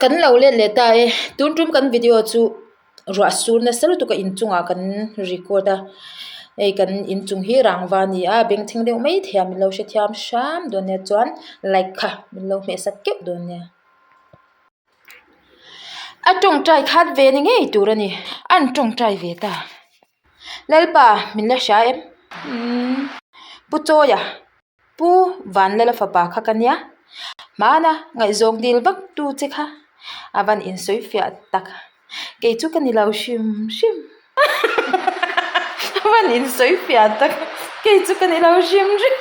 Kan lo let leh ta e, tun tum kan video chu ruah sur nasa lutuk a inchungah kan record a, hei kan inchung hi rangva a ni a bengchheng deuh mai thei a min lo hrethiam hram dawn nia chuan like kha min lo hmeh sak keuh dawn nia. A tawngtai khat ve ni ngei tur a ni, an tawngtai ve ta. Lalpa min la hria em? Umm Pu Chawia. Pu Vanlala fapa kha ka nia, hmana ngaihzawng dil vak tu che kha a van insawi fiah tak, kei chu ka ni lo hrim hrim a van insawi fiah tak, kei chu ka ni lo hrim hrim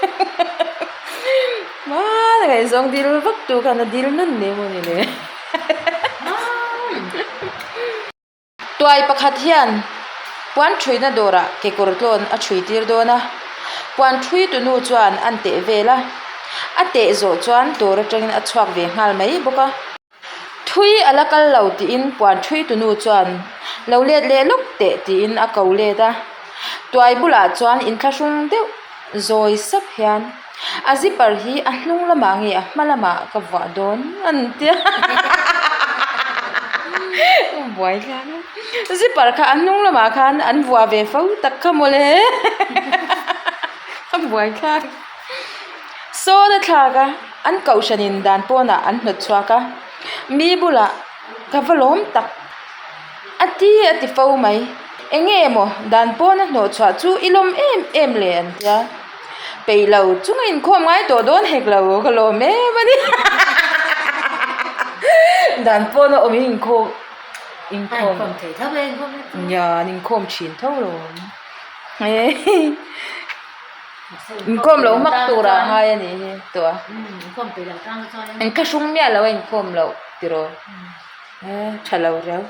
hmana ngaihzawng dil vak tu khan a dil nun hle maw ni le. Tuai pakhat hian puan thuina dawrah kekawr tlawn a thui tir dawn a, puan thui tu nu chuan an teh vel a, a teh zawh chuan dawr atangin a chhuak ve nghal mai bawk a. Thui a la kal lo tiin puan thui tu nu chuan lo let leh lawk teh tiin a ko let a, tuai bulah chuan inthlahrung deuh zawi sap hian a zipper hi a hnung lamah nge a hma lamah ka vuah dawn an tia buai thlak a zipper kha a hnung lamah khan an vuah ve fo tak kha mawle a buai thlak sawn a thlak a an kohhran in dan pawnah an hnawt chhuak a mi bulah ka va lawm tak. A ti a ti fo mai. Eng nge maw dan pawn a hnawh chhuah chu i lawm em em le an tia. Peih lo chunga inkhawm ngai tawh dawn hek lo ka lawm em a ni. Dan pawn a awm in inkhawm inkhawm nia an inkhawm thin tho lo awm. Inkhawm loh hmak tur ah ngai a nih hi tawh a. Inkhahrung miah lo a inkhawm loh tiraw. Tha lo riau.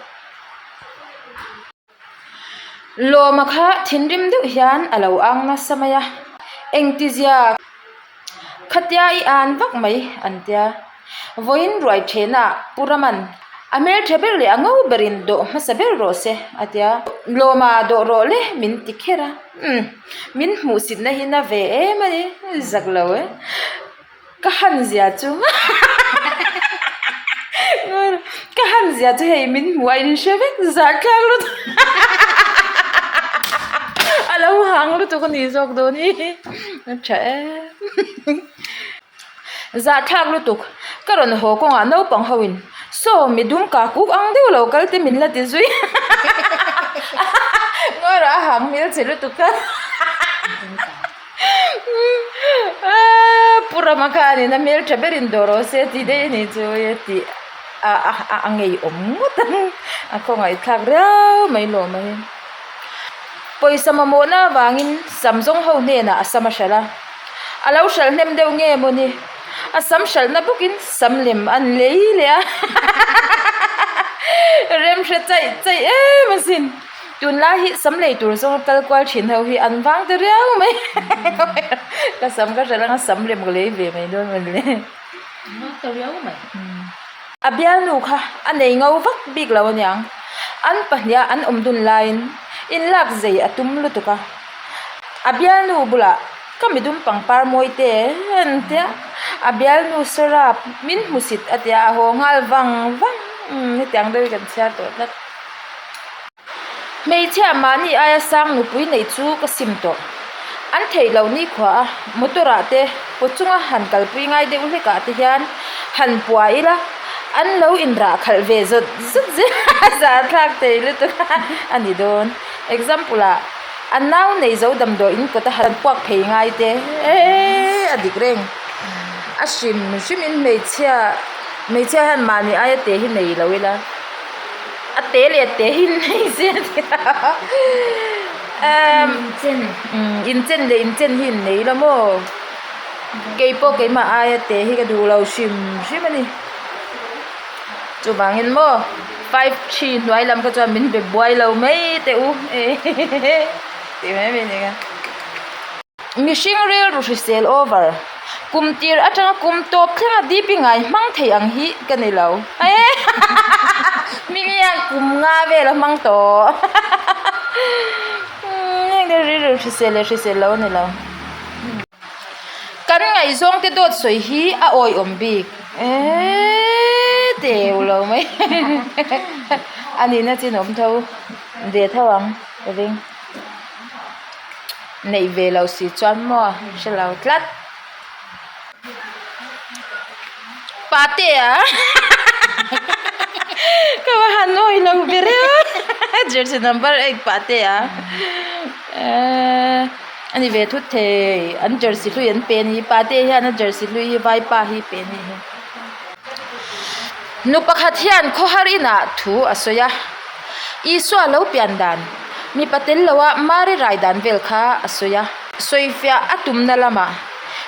Lawma kha thinrim deuh hian a lo ang nasa mai a, engtizia khatia i an vak mai an tia. Vawiin ruai thehna ah Pu Raman a hmeltha ber leh a ngo berin dawh hmasa ber rawh se a tia. Lawma dawh rawh le min ti kher a, umm min hmuhsitna hi na ve em a ni, zak lo e. Ka han zia chu ka han zia chu hei min hmuh a in hre vek zah thlak lutuk a lo hang lutuk a ni zawk dawn hi a tha em zah thlak lutuk ka rawn haw kawngah naupang ho in saw mi dum ka kuk ang deuh lo kal te min la ti zui ngawi rawh a hang hmel che lutuk a. Pu Rama khanin a hmel tha berin dawh rawh se tih daih a nih chu a tih a a ngeiawm ngawt ang a khawngaihthlak riau mai lawm a hi. Pawisa mamawhna avangin sam zawng ho hnenah a sam a hralh a, a lo hralh hnem deuh nge mawni a sam hralhna bawkin sam lem an lei leh a rem hre chaih chaih em asin. Tunlai hi sam lei tur zawng kal kual thin ho hi an vang ta riau mai ka sam ka hralh anga sam lem ka lei ve mai dawn mawni le a bialnu kha a nei ngo vak bik lo aniang an pahniha an awm dun laiin inlak zei a tum lutuk a a bialnu bulah ka midum pangpar mawi te an tia a bialnu sawrap min hmusit a tia a haw nghal vang vang hetiang deuh hi kan chhiar tawh tlat. Hmeichhia mahni aia sang nupui neih chu ka sim tawh. An theih loh nikhua a, motor ah te paw chunga han kalpui ngai deuh hlek ah te hian han pua ila, an lo inrah khalh ve zawt zawt zel a, zahthlak thei lutuk a a ni dawn. Example ah, a nau nei zo damdawi in kawt a han puak phei ngai te, eeii a dik reng. A hrim hrim in hmeichhia, hmeichhia hian mahni aia te hi nei lo ila. A te leh te hi nei se a ti a emm inchen leh inchen hi innei la maw keipawh keimah aia te hi ka duh lo hrim hrim a ni chuvangin maw 5 hnuai lam kha chuan min be buai lo mai teh u tih mai mai a ni kha. Mihring rilru hrisel over. Kum tir atanga kum tawp thlenga DP ngai hmang thei ang hi ka ni lo. Hming hian kum nga vel a hmang tawh. Heng te rilru hrisel leh hrisel lo a ni lo. Kan ngaihzawng te dawt sawi hi a awihawm bik. Eeeeet. Teu lo mai. A nihna chin awm tho ve tho ang ka ring. Neih ve loh si chuan maw hre lo tlat. Patea ka va han awi lo ber e jersey number eight patea ehh a ni ve thut thei an jersey hlui an pe a ni patea hian a jersey hlui hi vaipa hi pe a ni hi nu pakhat hian khawhar inah thu a sawi a Isua lo pian dan mipa tel loa Mari rai dan vel kha a sawi a sawifiah a tumna lamah.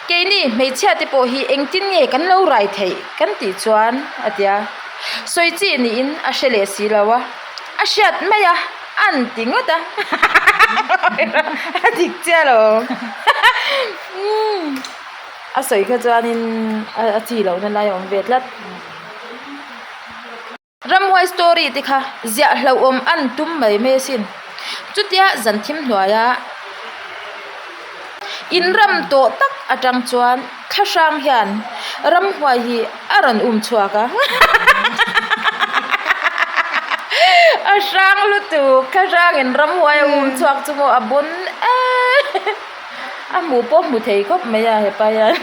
Keini hmeichhia te pawh hi engtin nge kan lo rai theih kan tih chuan a ti a, sawi chi niin a hre leh si lo a, a hriat mai a, an ti ngawt a, a dik chiah lo a sawi kha chuanin a chi lohna lai a awm ve tlat. Ramhuai story te kha ziah hlauhawm an tum mai mai asin. Chutia zan thim hnuaia inram tawh tak atang chuan thlahrang hian ramhuai hi a rawn um chhuak a. A hrang lutuk thlahrangin ramhuai a um chhuak chu maw a bawn em a hmuh pawh hmu thei khawp mai a hepa hian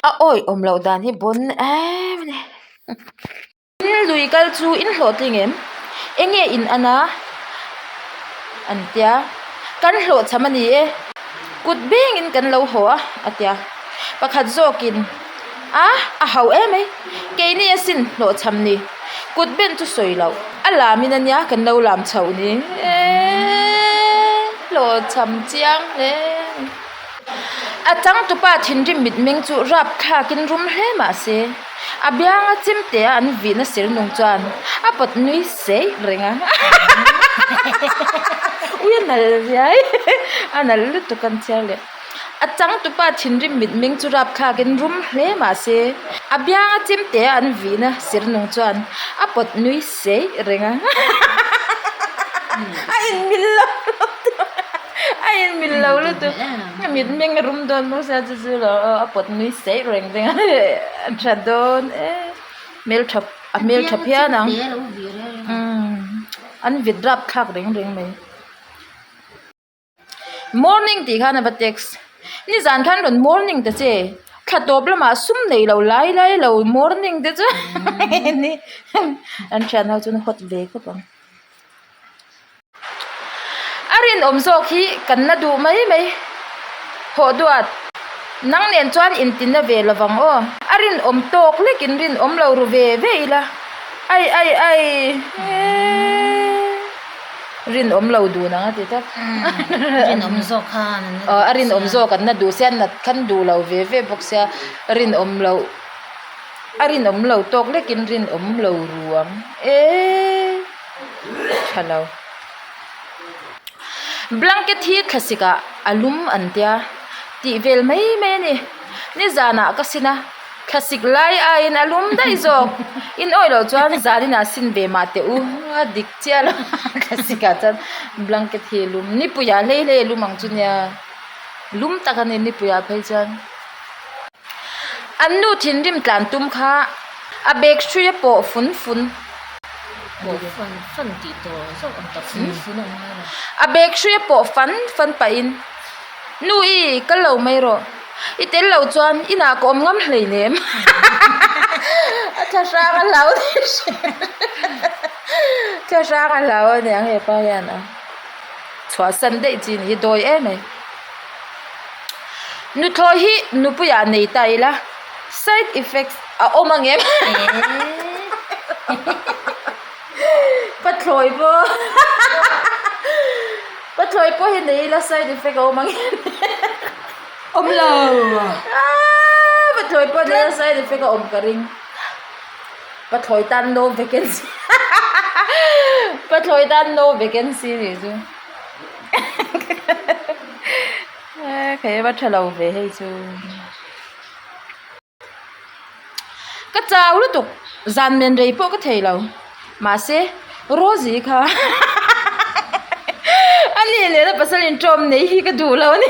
a awih awm loh dan hi bawn em a ni. In lui kal chu in hlawhtling em? Enge in an a? An tia. Kan hlawhchham a ni e. Kut bengin kan lo haw a, a tia. Pakhat zawkin, A, a hau em e. Keini asin hlawhchham ni. Kut ben chu sawi loh. A lamin a nia kan lo lam chhoh ni. Eeee, hlawhchham chiang hle. A changtupa thinrim mitmeng chu rap thlakin rum hle mah se, a bianga chimtea an vihna sir nung chuan a pawt nui seih reng a. Ui a nalh riai, a nalh lutuk an chhiar leh. A changtupa thinrim mitmeng chu rap thlakin rum hle mah se, a bianga chimtea an vihna sir nung chuan a pawt nui seih reng a. A inmil lo lutuk. A inmil lo lutuk a mit meng a rum dawn bawk sia chu chu lo a pawt nui seih reng reng a a tha dawn e hmeltha a hmeltha phian ang umm an vit rap thlak reng reng mai morning tih khan a va text nizan khan rawn morning ta che thla tawp lamah sum nei lo lai lai lo morning te chu an thian ho chuan hot ve khawp ang. A rinawm zawk hi kan la duh mai mai. Hawh duat, nang nen chuan intina ve lovang aw. A rinawm tawk lekin rinawm lo ru ve ve ila. Ai ai ai eeii rinawm lo dun ang a ti tlat. Rinawm zawk khan an la duh sia. Aw a rinawm zawk an la duh sia, nat khan duh lo ve ve bawk sia, rinawm loh. A rinawm lo tawk lekin rinawm lo ru ang eeii. Tha lo. Blanket hi thlasik ah a lum an tia tih vel mai mai a ni. Nizanah ka sin a, thlasik lai aiin a lum daih zawk. In awih loh chuan zaninah sin ve mah teh u a dik chiah lo thlasik ah chuan blanket hi a lum. Nipuiah hlei hlei a lum ang chu nia lum tak a ni nipuiah phei chuan. An nu thinrim tlan tum kha a bag hrui a pawh fun fun. Pawh fan fan tih tawh zawk ang tak fun fun a awm ngai lo. A bag hrui a pawh fan fan pahin, Nu i, kal lo mai rawh. I tel lo chuan inah ka awm ngam hleinem. A thla hrang a hlau Thla hrang a hlau a niang hepa hian a chhuahsan daih chi ni hi dawi em mai. Nuthlawi hi nupuiah nei ta ila side effects a awm ang em? Pathlawi pawh Pathlawi pawh hi nei ila side effect a awm ang em? Awm lo. Pathlawi pawh nei ila side effect a awm ka ring. Pathlawi tan no vacancy Pathlawi tan no vacancy nih chu. Kei va tha lo ve hei chu. Ka chau lutuk zan men rei pawh ka thei lo mahse Rosie kha a nih leh na pasal intawm nei hi ka duh lo a ni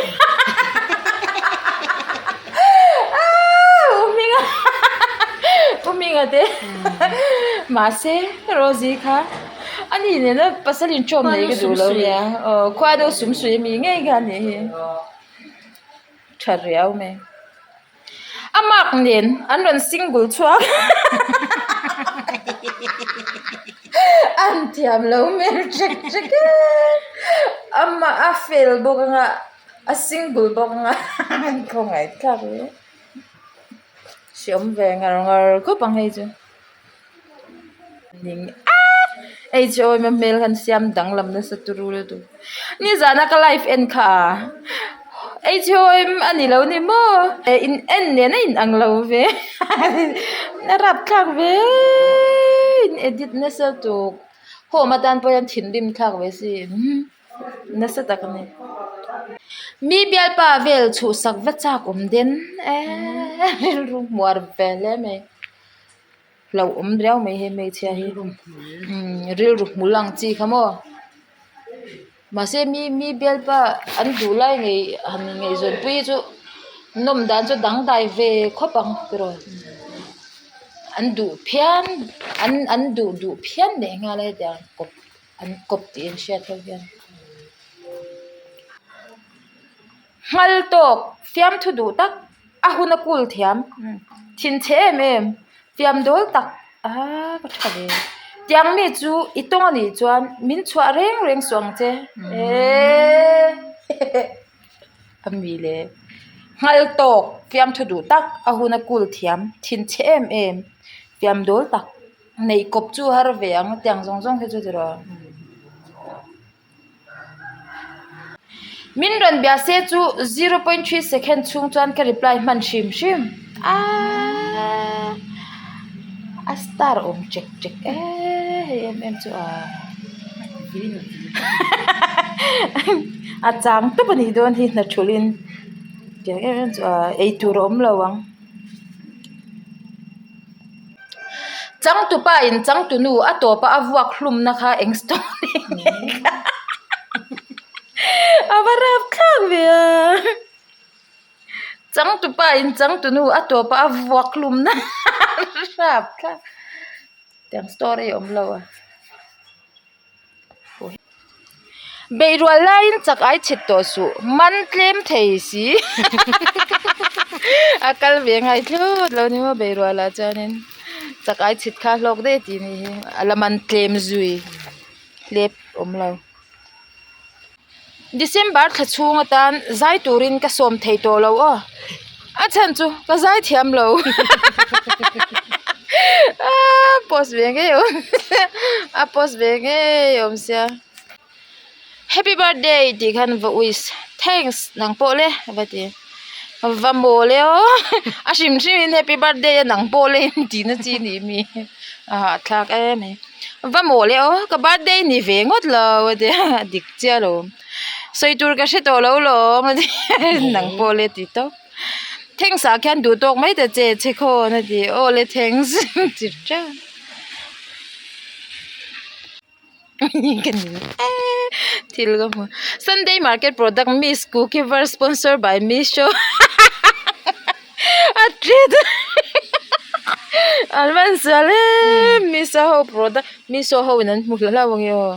u hminga u hminga. Hminga te mahse Rosie kha ani nena pasal inṭawm nei ka duh lo nia aw khua deuh sum suih ami ngei kha anih hi ṭha riau mai. A mark nen an rawn single chhuak an thiam lo hmel ṭek ṭek e amah a fel bawk anga a single bawk anga an khawngaih thlak hle hreawm ve ngar ngar khawp ang hei chu. Hei chu awima hmel khan siam danglam nasa turu lutuk nizana ka live en kha a hei chu awim a ni lo ni maw in en nen a in ang lo ve a rapthlak ve in edit nasa tuk home atan pawh hian thinrim thlak ve si nasa tak a ni mi bialpa vel chhuhsak va chak awm den eee rilru hmuar ve hle mai. Hlauhawm riau mai he hmeichhia hi rilru hmul ang chi kha maw mahse mi mi bialpa an duh lai ngei han ngaihzawn pui hi chu nawm dan chu dangdai ve khawp ang tiraw an duh phian an an duh duh phian leh nghal a hetiang kawp an kawp tih an hriat ho hian. Nghal tawk fiamthu duh tak a hun a kul thiam thinchhe em em fiam dawl tak aaa ka tha ve tiang mi chu i tawng a nih chuan min chhuah reng reng suh ang che eeee a mi le nghal tawk fiamthu duh tak a hun a kul thiam thinchhe em em fiam dawl tak neih kawp chu har ve ang tiang zawng zawng hi chu tiraw. Min rawn bia se chu 0.3 second chhung chuan ka reply hman hrim hrim aaaa a star awm chek chek e hei em em chu a a chang tawp a nih dawn hi hna thulh in tiang em em chu a eitur a awm lo ang. Changtupa in changtunu a tawpa a vuak hlumna kha eng story nge kha a va rap thlak ve a changtupa in changtunu a tawpa a vuak hlumna rap thlak tiang story awm lo a. Beih rual laiin chak ai chhit tawh suh, man tlem thei si a kal ve ngai tlut lo ni maw beih rualah chuanin chak ai chhit kha hlawk daih tih ni hi a la man tlem zui hlep awm lo. December thla chhung atan zai turin ka sawm thei tawh lo aw, a chhan chu ka zai thiam lo aaa post ve ngei awm a post ve ngei awm sia happy birthday tih khan va wish thanks nang pawh le va ti va mawl e aw a hrim hrim in happy birthday a nang pawh le in tih na chi a nih mi a hahthlak em mai. Va mawl e aw ka birthday ni ve ngawt lo a ti a dik chiah lo sawi tur ka hre tawh lo lawm a ti nang pawh le ti tawp thanks ah khian duh tawk mai ta che che khawn a ti aw le thanks ti teuh ka ning e thil ka hmu sunday market product miss cookie var sponsor by meesho a ṭet an van sual em miss a ho product miss ho in an hmu hlauh hlauh ang e aw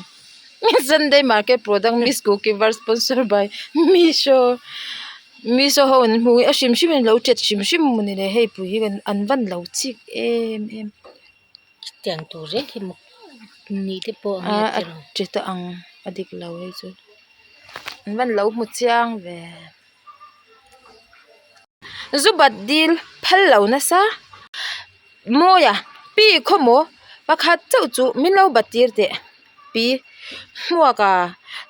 sunday market product miss cookie var sponsor by meesho meesho ho in an hmu a hrim hrim in an lo ṭet hrim hrim maw ni le hei pui hi an van lo chik em em. Chutiang tur reng khi maw nih te pawh ang nge tiraw. A ṭet ang a dik lo hei chu an van lo hmu chiang ve. Zu bat dil phal lo nasa mawia pi khawmaw pakhat chauh chu min lo bat tir teh pi hmuak a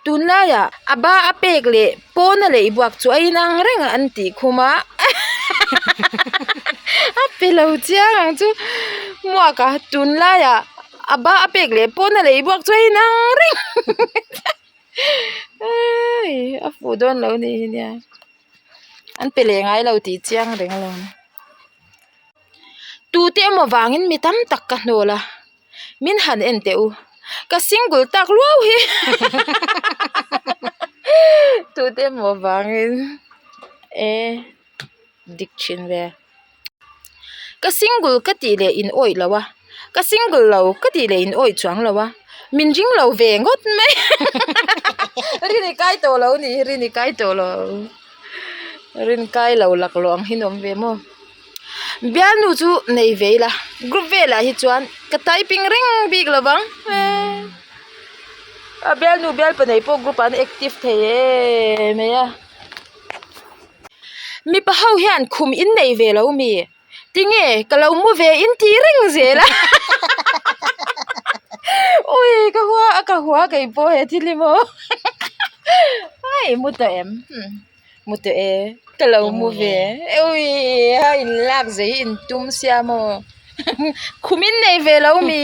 tunlaiah a ba a pek leh pawna lei buak chu a inang reng an tih khum a a pe lo chiang ang chu hmuak a tunlaiah a ba a pek leh pawna lei buak chu a inang reng a fuh dawn lo ni hi nia. An pe leh ngai lo tih chiang reng lo. Tute emaw vangin mi tam tak ka hnawl a, min han en teh u, ka single tak luau hi tute emaw vangin e dik thin ve. Ka single ka tih leh in awih lo a, ka single lo ka tih leh in awih chuang lo a, min ring lo ve ngawt mai. Rin i kai tawh lo ni, rin i kai tawh lo. Rin kai lo laklawh ang hi an awm ve maw. Bialnu chu nei ve ila, group velah hi chuan ka typing reng bik lo vang. A bialnu bialpa nei pawh group ah an active thei em mai a. Mipa ho hian khum in nei ve lo mi? Tinge ka lo mu ve in ti reng zel a Ui ka hua a ka hua kei pawh he thil hi maw Ai mu tawh em mu tawh e ka lo mu ve Ui a in lak zei in tum sia maw Khum in nei ve lo mi?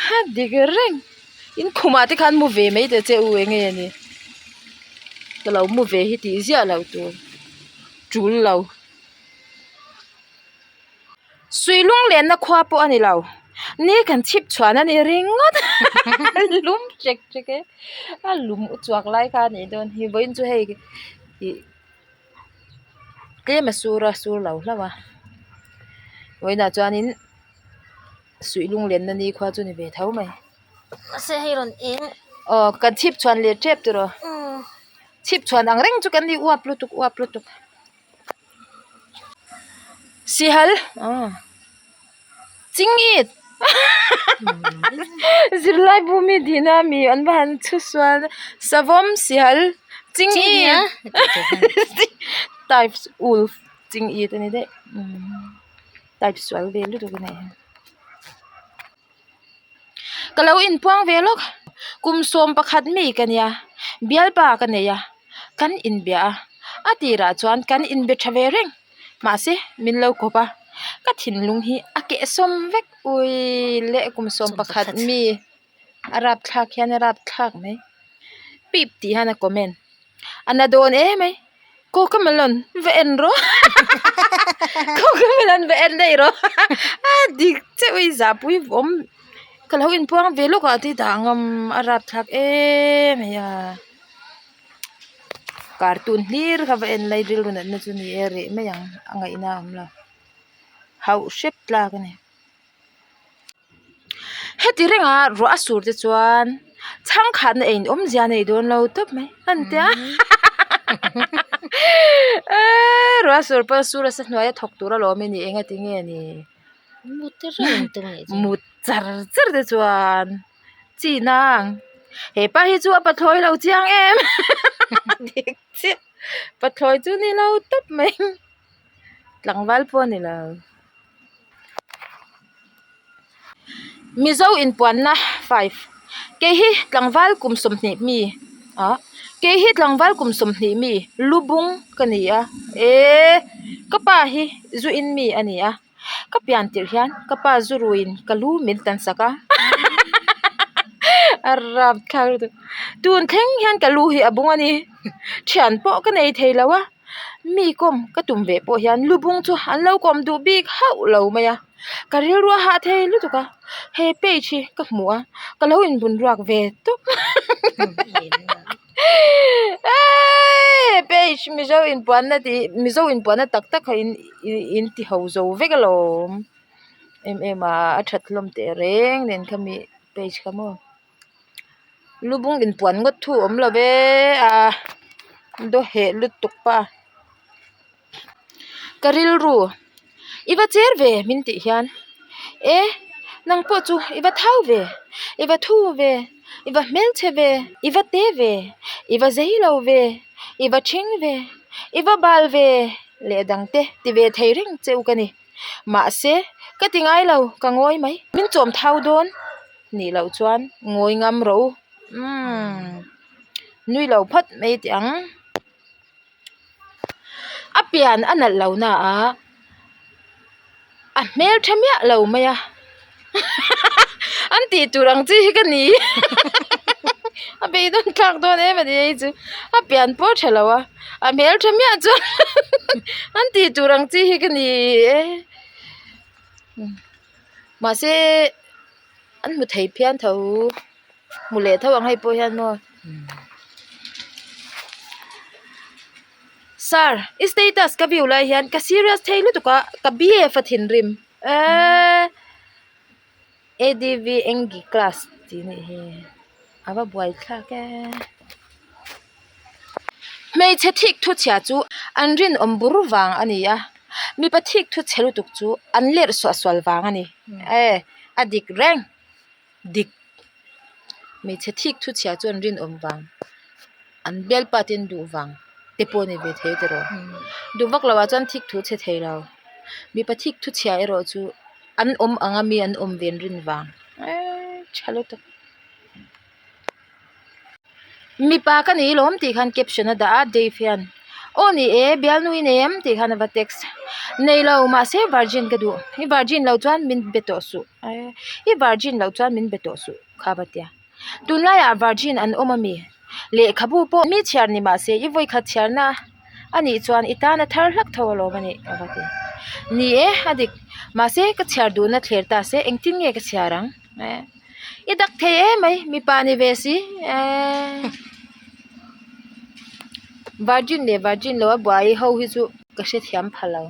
Ha dik reng. In khumah te khan mu ve mai ta che u eng nge ni ka lo mu ve hi tih ziah loh tur tul lo sui lung lenna khua pawh a ni lo ni kan chhip chhuan a ni ringawt lum ṭek ṭek e a lum uchuak lai kha a nih dawn hi vawiin chu hei ih tlem a sur a sur lo hlauh a vawiinah chuanin. Suih lunglenna ni khua chu ni ve tho mai. Mahse hei rawn eng. Aw kan chhip chhuan leh tep tiraw. Chhip chhuan ang reng chu kan ni uap lutuk uap lutuk. Sihal aw ching it zirlai bu mi dihna mi an va han chhu sual savawm sihal ching it types wolf ching it a ni daih. Type sual ve lutuk a nih hi. Ka lo inpuang ve lawk kum 11 mi ka nia bialpa ka nei a kan inbia a a tirah chuan kan inbe tha ve reng mahse min lo kawp a ka thinlung hi a kehsawm vek ui leh kum 11 mi a rapthlak hian a rapthlak mai pip tih hian a comment a na dawn em mai cocomelon va en rawh cocomelon va en daih rawh a dik chiah ui zahpui awm ka lo inpuang ve lawk ah te dah ngam a rapthlak em mai a cartoon hlir kha va en lai rilru natna chu ni e reh mai ang a ngaihna a awm lo hauh hrep tlak a ni. Heti renga ruah a sur te chuan chhangkhatna ei in awmzia nei dawn lo tawp mai a ni tia eee ruah a sur pawh a sur a sa hnuai a thawk tur alawm i ni engati nge ni mut te reng te mai chu mut char char te chuan chi nang hepa hi chu a pathlawi lo chiang em dik chiah pathlawi chu ni lo tawp mai tlangval pawh a ni lo. Mizo inpuanna five kei hi tlangval kum 20 mi ah kei hi tlangval kum 20 mi lu bung ka ni a eee ka pa hi zu in mi a ni a ka pian tirh hian ka pa zu ruiin ka lu min tan sak a a rapthlak lutuk tun thleng hian ka lu hi a bung a ni thian pawh ka nei thei lo a. Mi kawm ka tum ve pawh hian lu bung chu an lo kawm duh bik hauh lo mai a ka rilru a hah thei lutuk a he page hi ka hmu a ka lo inbun ruak ve tawp eeii page mizo inpuanna tih mizo inpuanna tak tak kha in in ti ho zo vek alawm em em a a that hlawm teh reng nen khami page kha maw. Lu bung inpuan ngawt thu a awm lo ve a daw heh lutuk pa ka rilru i va cher ve min tih hian e nang pawh chu i va thau ve i va thu ve i va hmelchhe ve i va te ve i va zei lo ve i va thing ve i va bal ve leh dang te ti ve thei reng che u ka ni mahse ka ti ngai lo ka ngawi mai min chawm thau dawn. Nih loh chuan ngawi ngam rawh u umm nui lo phawt mai teh ang a pian a nalh lo na a a hmel tha miah lo mai a an tih tur ang chi hi ka ni a beidawn thlak dawn em a ni hei chu a pian pawh tha lo a a hmel tha miah chuan an tih tur ang chi hi ka ni e. Mahse an hmu thei phian tho hmu leh tho ang hei pawh hian maw. Sir, i status ka view lai hian ka serious thei lutuk a, ka BF a thinrim. Eeee ADV Engi class tih nih hi a va buaithlak e. Hmeichhe thik thu chhia chu an rinawm bur vang a ni a, mipa thik thu chhe lutuk chu an lerh suah sual vang a ni. Eee a dik reng. Dik. Hmeichhe thik thu chhia chu an rinawm vang, an bialpa te an duh vang te pawh a ni ve thei tiraw. Duh vak loh ah chuan thik thu chhe thei lo. Mipa thik thu chhia erawh chu an awm ang a mi an awm ve an rin vang. Eee tha lutuk. Mipa ka ni lawm tih khan caption a dah a Dave hian aw ni e bialnu i nei em tih khan a va text nei lo mahse virgin ka duh i virgin loh chuan min be tawh suh i virgin loh chuan min be tawh suh kha va tia tunlaiah virgin an awm ami lehkhabu pawh mi chhiar ni mahse i vawikhat chhiarna a nih chuan i tan a thar hlak tho alawm a nih a va ti ni e a dik mahse ka chhiar duhna thler ta se engtin nge ka chhiar ang. I dak thei em mai mipa ni ve si eee virgin leh virgin lo a buai ho hi chu ka hrethiam pha lo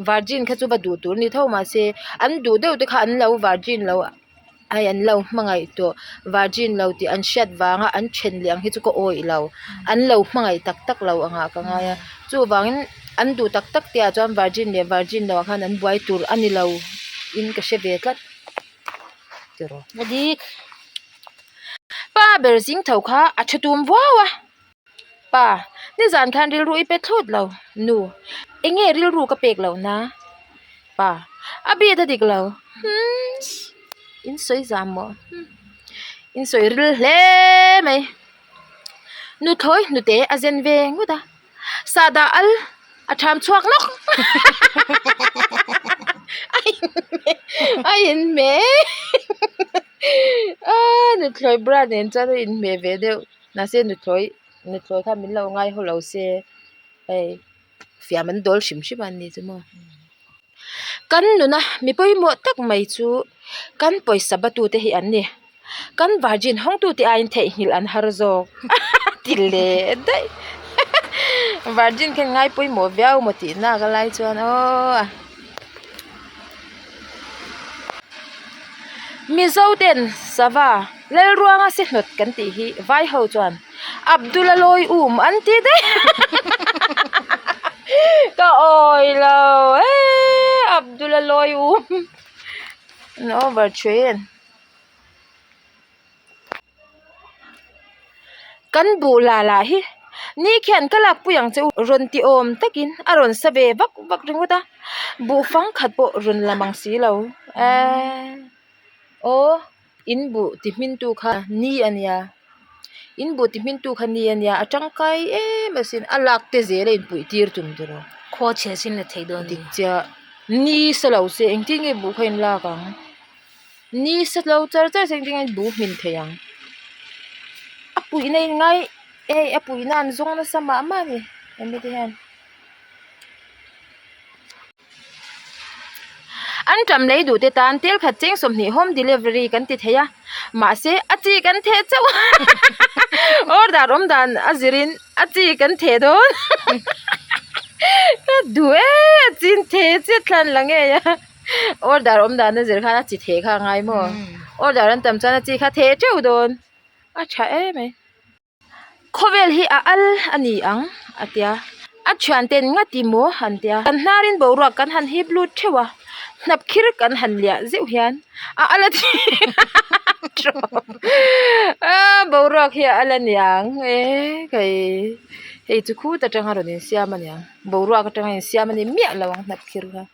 virgin kha chu va duh tur a ni tho mahse an duh deuh te kha an lo virgin lo hei an lo hmangaih tawh virgin lo tih an hriat vanga an then leh ang hi chu ka awih lo an lo hmangaih tak tak lo angah ka ngai a chuvangin an duh tak tak te ah chuan virgin leh virgin lo ah khan an buai tur a ni lo in ka hre ve tlat tiraw. A dik. Pa ber zing tho kha a tha tum vuau a, pa nizan khan rilru i pe thlawt lo nu enge rilru ka pek loh na pa a beat a dik lo humm in sawi zam maw in sawi ril hle mai nuthlawi hnute a zen ve ngawt a. Sahdah al a tham chhuak nawk a inhmeh a nuthlawi bra nen chuan a inhmeh ve deuh mahse nuthlawi nuthlawi kha min lo ngai haw lo se hei fiam an dawl hrim hrim a ni chu maw. Kan nuna mi pawimawh tak mai chu kan pawisa ba tute hi an ni. Kan virgin hawngtute aiin theihnghilh an har zawk ti leh daih. Virgin khan ngai pawimawh viau maw tih nak a lai chuan aw. Mizo ten sava Lalruanga se hnawt kan tih hi vai ho chuan Abdul a lawi um an ti daih ka awi lo eee Abdul a lawi um an over thin. Kan buh lah lah hi ni khian ka lak pui ang che u rawn ti awm takin a rawn sa ve vak vak ringawt a buh fang khat pawh rawn la mang si lo eee aw in buh ti hmin tu kha ni a nia in buh ti hmin tu kha ni a nia a tangkai em asin a lak te zel a inpuih tir tum tiraw. Khaw chhe sin la thei dawn a ni. Dik chiah ni sa lo se engtin nge buh kha in lak ang. Ni sa lo char char se engtin nge buh hmin thei ang a puihna in ngai hei a puihna an zawng nasa mah mah a ni hemi te hian an ṭam lei duh te tan tel khat cheng 20 home delivery kan ti thei a mahse a chi kan theh chauh a order awm dan a zirin a chi kan theh dawn ka duh e a chi in theh chiah thlan la ngei a. Order awm dan a zir khan a chi theh kha a ngai maw? Order an tam chuan a chi kha theh teuh dawn a tha em mai. Khawvel hi a al a ni ang a tia a thian ten nga ti maw an tia kan hnarin boruak kan han hip lut theuh a hnap khir kan han liah zeuh hian a al a ti a boruak hi a al a ni ang e kei hei chu khut atanga rawn insiam a niang boruak atanga insiam a ni miah lo ang hnap khir kha.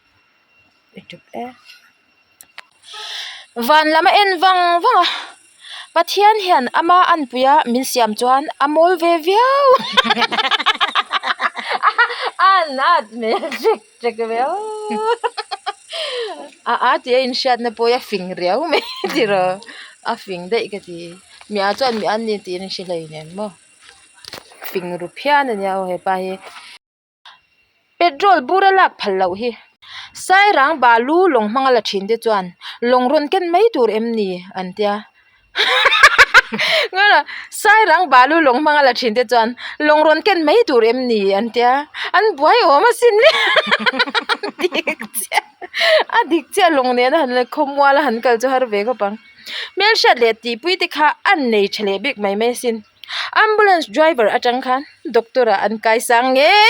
Van lam a en vang vang a Pathian hian ama anpui a min siam chuan a mawl ve viau an at hmel hrek hrek viau a a tih a inhriatna pawh hi a fing riau mai tiraw a fing daih ka ti mi ah chuan mi an ni tih an inhre hleinem maw fing ru phian a nia aw hepa hi. Petrol bur a lak phal loh hi. Sairang balu lawng hmanga la thin te chuan lawng rawn ken mai tur em ni an tia. Ngawi rawh, Sairang balu lawng hmanga la thin te chuan lawng rawn ken mai tur em ni an tia, an buai awm asin le dik chiah a dik chiah lawng nena han la khawmual a han kal chu har ve khawp ang. Hmelhriat leh tihpui te kha an nei tha leh bik mai mai asin. Ambulance driver atang khan doctor ah an kai sang ngei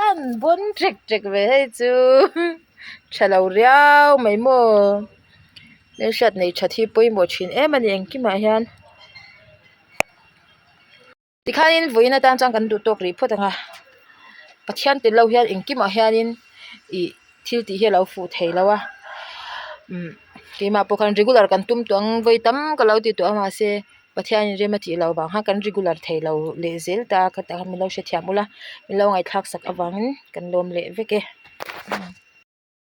an bawn ṭek ṭek ve hei chu tha lo riau mai maw. Hmelhriat nei that hi pawimawh thin em a ni engkimah hian tikhanin vawiin atan chuan kan duh tawk rih phawt ang a Pathian tel lo hian engkimah hianin ih thil tih hi a lo fuh thei lo a umm keimah pawh khan regular kan tum tawh ang vawi tam ka lo ti tawh a mahse Pathianin rem a tih loh vang khan kan regular thei lo leh zel ta a khatah khan min lo hrethiam ula min lo ngaihthlak sak avangin kan lawm leh vek e.